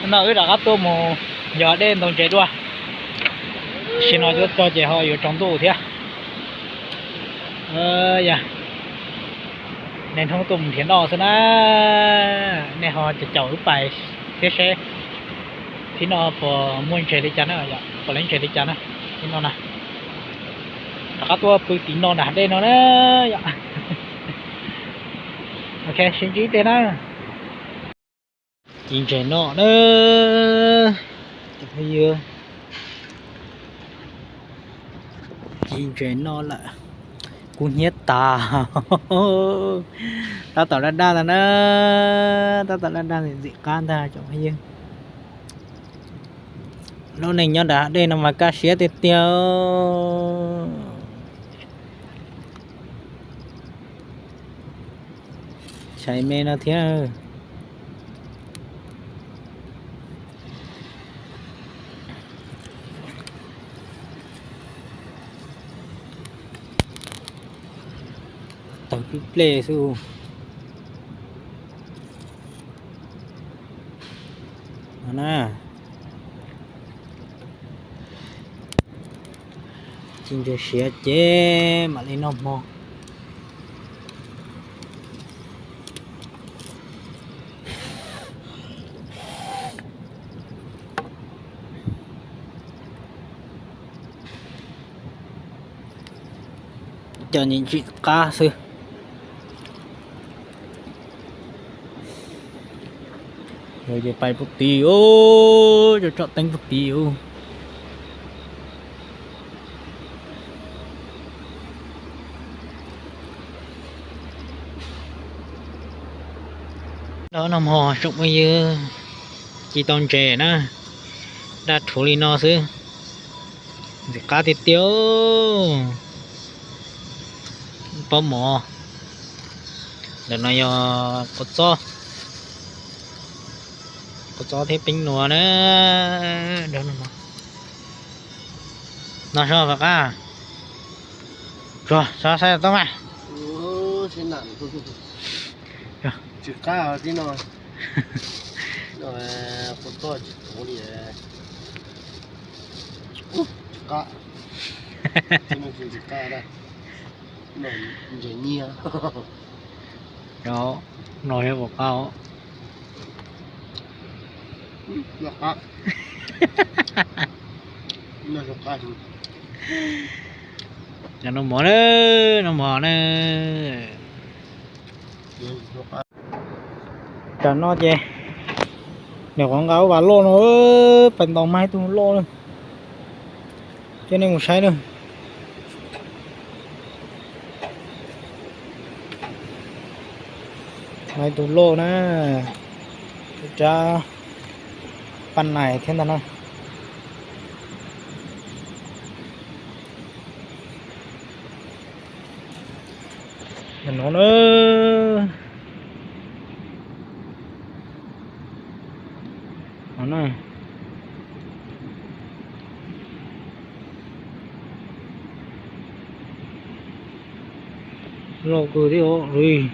No wb rov qab tuaj mus yos dej ntaus ntses dua. Tam sim no yuav tso ces ho yuav tsaus ntuj thiab. Yog niaj hnub tuaj mus nrhiav noj xwb na. Nej ho caum caum wb pais thiab seb thib no puas muaj ntses li cas na, puas lawv ntses li cas na. Thib no na, rov qab tuaj pw tim no nram dej no na yom. Ok, sib ntsib tej na. Ci ntses noj na, cov phooj ywg. Ci ntses noj lawm, kub hnyiab tas. Tab tom daj daj ntag na, tab tom daj daj ntxim ntxim qab ntag cov phooj ywg. Lub neej nyob nram dej no mas kaj siab tiag tiag. Tshais me no thiab. Tawg pib plej xwb. No na, ci ntses siav ces mam li noj hmo. Cov nim ntsim qab xwb. Yog ces pais puag tid, cov tsom teeb puag tid. Noj hmo tsoom phooj ywg, ci tau ntses na, daj rhuav li no xwb, ntxim qab tiag tiag. Pob mov, ntawm no yog kua txob, kua txob thiab peeb nua na. No so Vam Qab, tsuag so saib tau mas. Tsis qab tib no. Kua txob tsis tuv li. Tsis qab. Tsis qab. Ntses nyiaj. Cov no yog Vam Qab. Cov noj mov na, noj mov na. Tam no ces nws qhov nqa ub vas loj no, pais ntaus mas ib tug loj na. Coj nej mus saib na. Mas ib tug loj na, rab paj nais thiab ntag na. No na. Loj kawg thiab os.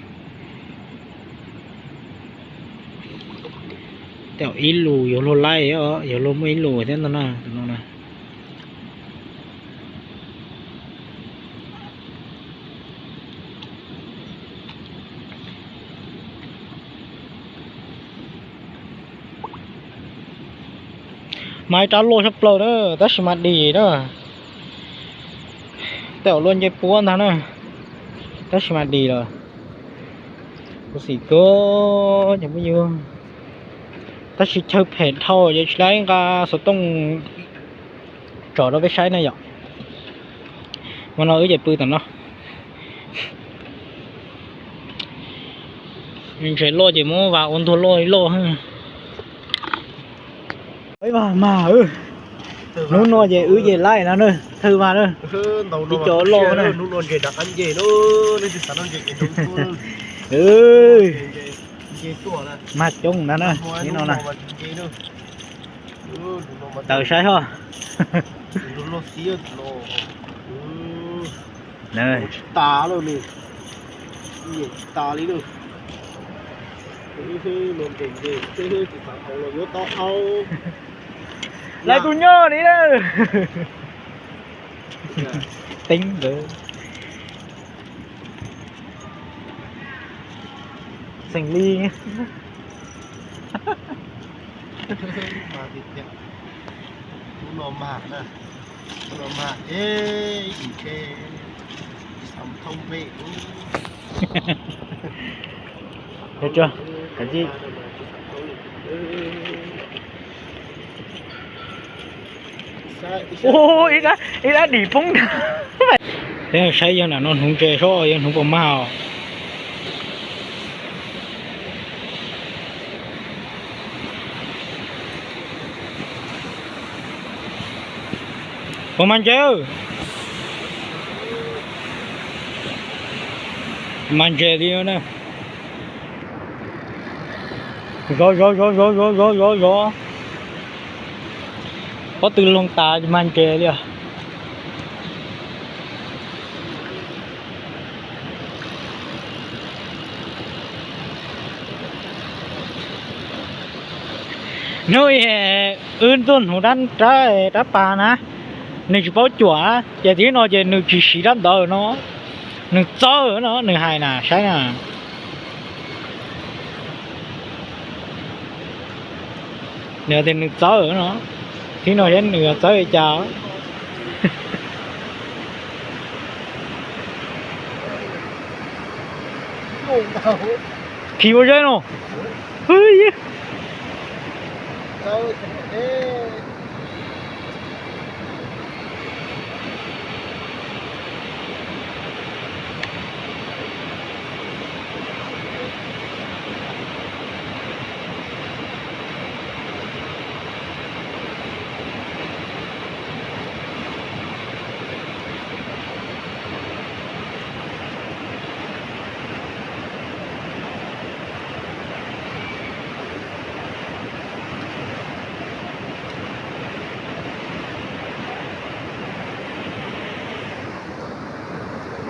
Tej ib lus yuav luag laij, yuav luag muaj ib lus thiab ntag na, tus no na. Mas ib rab loj tshaj plaws na, tab sis mas dim na. Tej zaum luaj ncej puab ntag na, tab sis mas dim lawm. Khuv xim kawg cov phooj ywg, tab sis chaw phem dhau ces tsis laib nqa xov tooj tsom rau peb saib na yom. Hmo no wb ces pw tom no. Ntses loj ces muab vas ua ntuag loj li loj. Ib vas mas, hnub no ces wb ces laij no na, thawj vas na, ib co loj na. Mag coob ntag na, ib no na. Taws saib ho. Tsis tas li. Tus ub xwb no ntes ntes xwb, tsis xav haus los yuav tau haus. Lawv tus nyob li na. Teeb ntawd. Xeem li. Tus no mag na, tus no mag ces ib ntse xam thoob peb. Ib dab dim poob ntag. Peb saib yawg nam no hnuv ntses seb yawg hnuv puas mag os. Puas mag ntses? Mag ntses li na. Zov zov zov zov zov zov zov zov. Pob tw loo tas mag ntses li os. Hnub wb tuaj hnuv rab, rab pas na, nws tsis paub cuam, ces tib no ces nws tsis siv rab ntawd no, nws txawb no, nws hais na, saib na. Nws tias nws txawb no, tib no saib nws txawb li cas. Khi ua zeb no.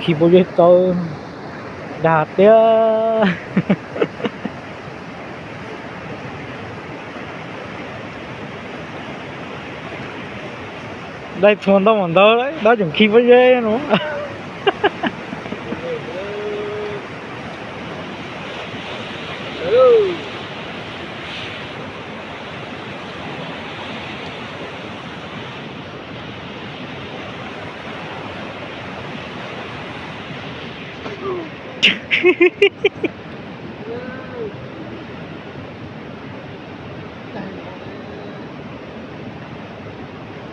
Khi pob zeb txawb dag tiag. Dai txhua ntaub mas ntawd, dab tseem khi pob zeb no.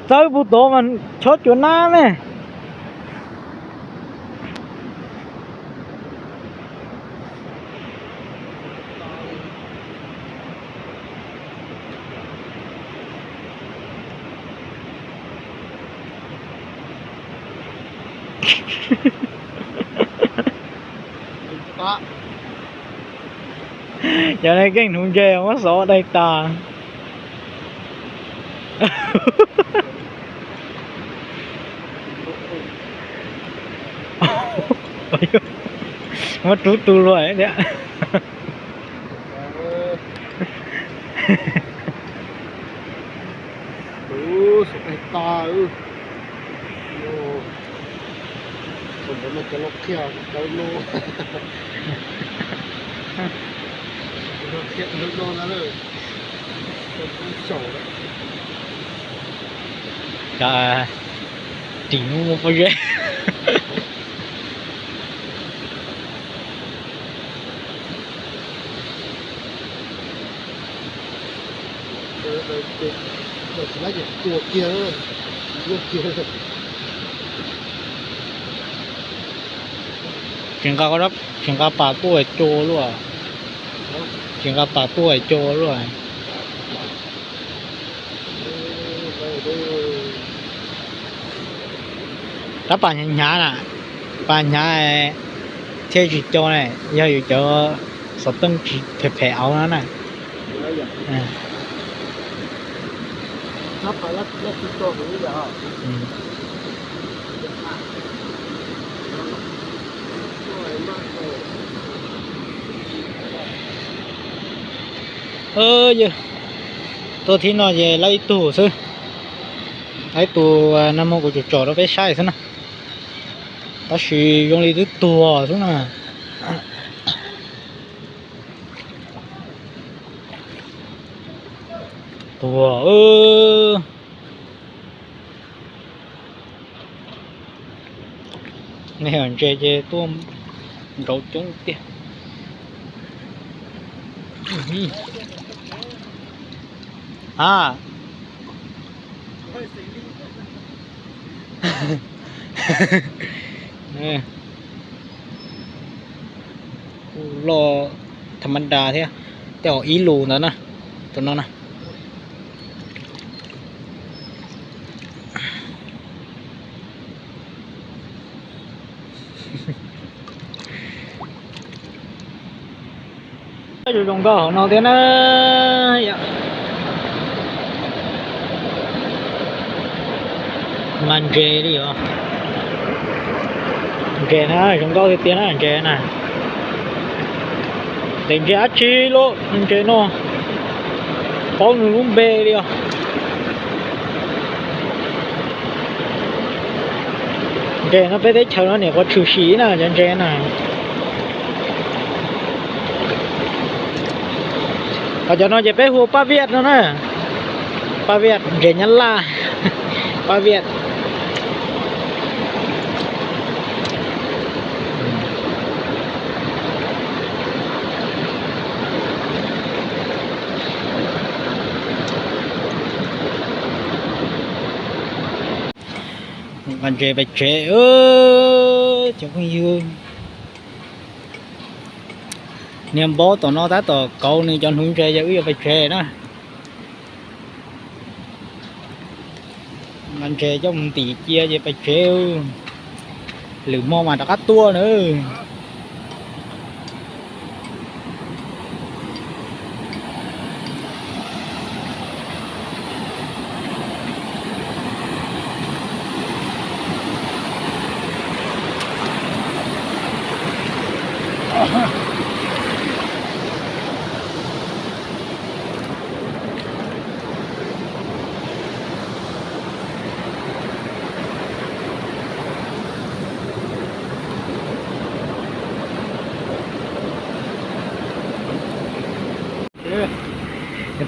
Txawb puag tod mas chob cuav nab ne. Cov no keej hnuv ntses muab xov dai tas. Muab rub tu luaj thiab. Tus xov dai tas. Tus ntawd no cov laus qhia dawb no. Cov laus qhia dawb no na. Cov ris muaj muaj pob zeb. Tsis nqa, tsis nqa pas tuaj co luaj. Tsis nqa pas tuaj co luaj. Rab pas hnyav hnyav na, pas hnyav thiaj tsis co na, yog yus cov xov tooj tsis phem phem auv no na. Yog tuaj thib no ces lawv ib tug xwb, lawv ib tug no muab kuv tsom tsom rau peb saib xwb na, tab sis zoo li twb tuag xwb na. Tuag. Nej ntses ces tuaj nrauv coob tiag. A, loj tham ma da thiab, tej zaum ib lus ntawd na, tus no na. Zoo nkauj hauv no thiab na. Mas ntses li os. Ntses na zoo nkauj tiag tiag na ntses na. Tes ntses dab tsi los ntses no, paub nws lub npe li os. Ntses no peb teb chaws no niam qhuav tshwm sim na cov ntses na. Ho cov no ces peb hu paj viaj no na. Paj viaj ntses nyab laj, paj viaj. Nqa ntses pais tsev, cov phooj ywg. Niag npaub tom no tab tom kauv nws cov hnuv ntses ces wb yuav pais tsev na. Nqa ntses coj mus ntim cia ces pais tsev, lwm hmo mas rov qab tuaj na.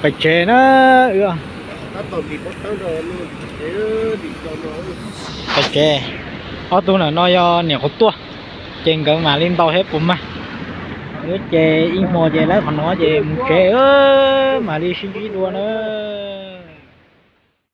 Pais tsev na. Pais tsev, ob tug ntawm no yog niam qhuav tuaj, ces nkawd mam li ntaus thiab puas mag. Ces ib hmo ces lawv qhov no ces mus tsev, mam li sib ntsib dua na.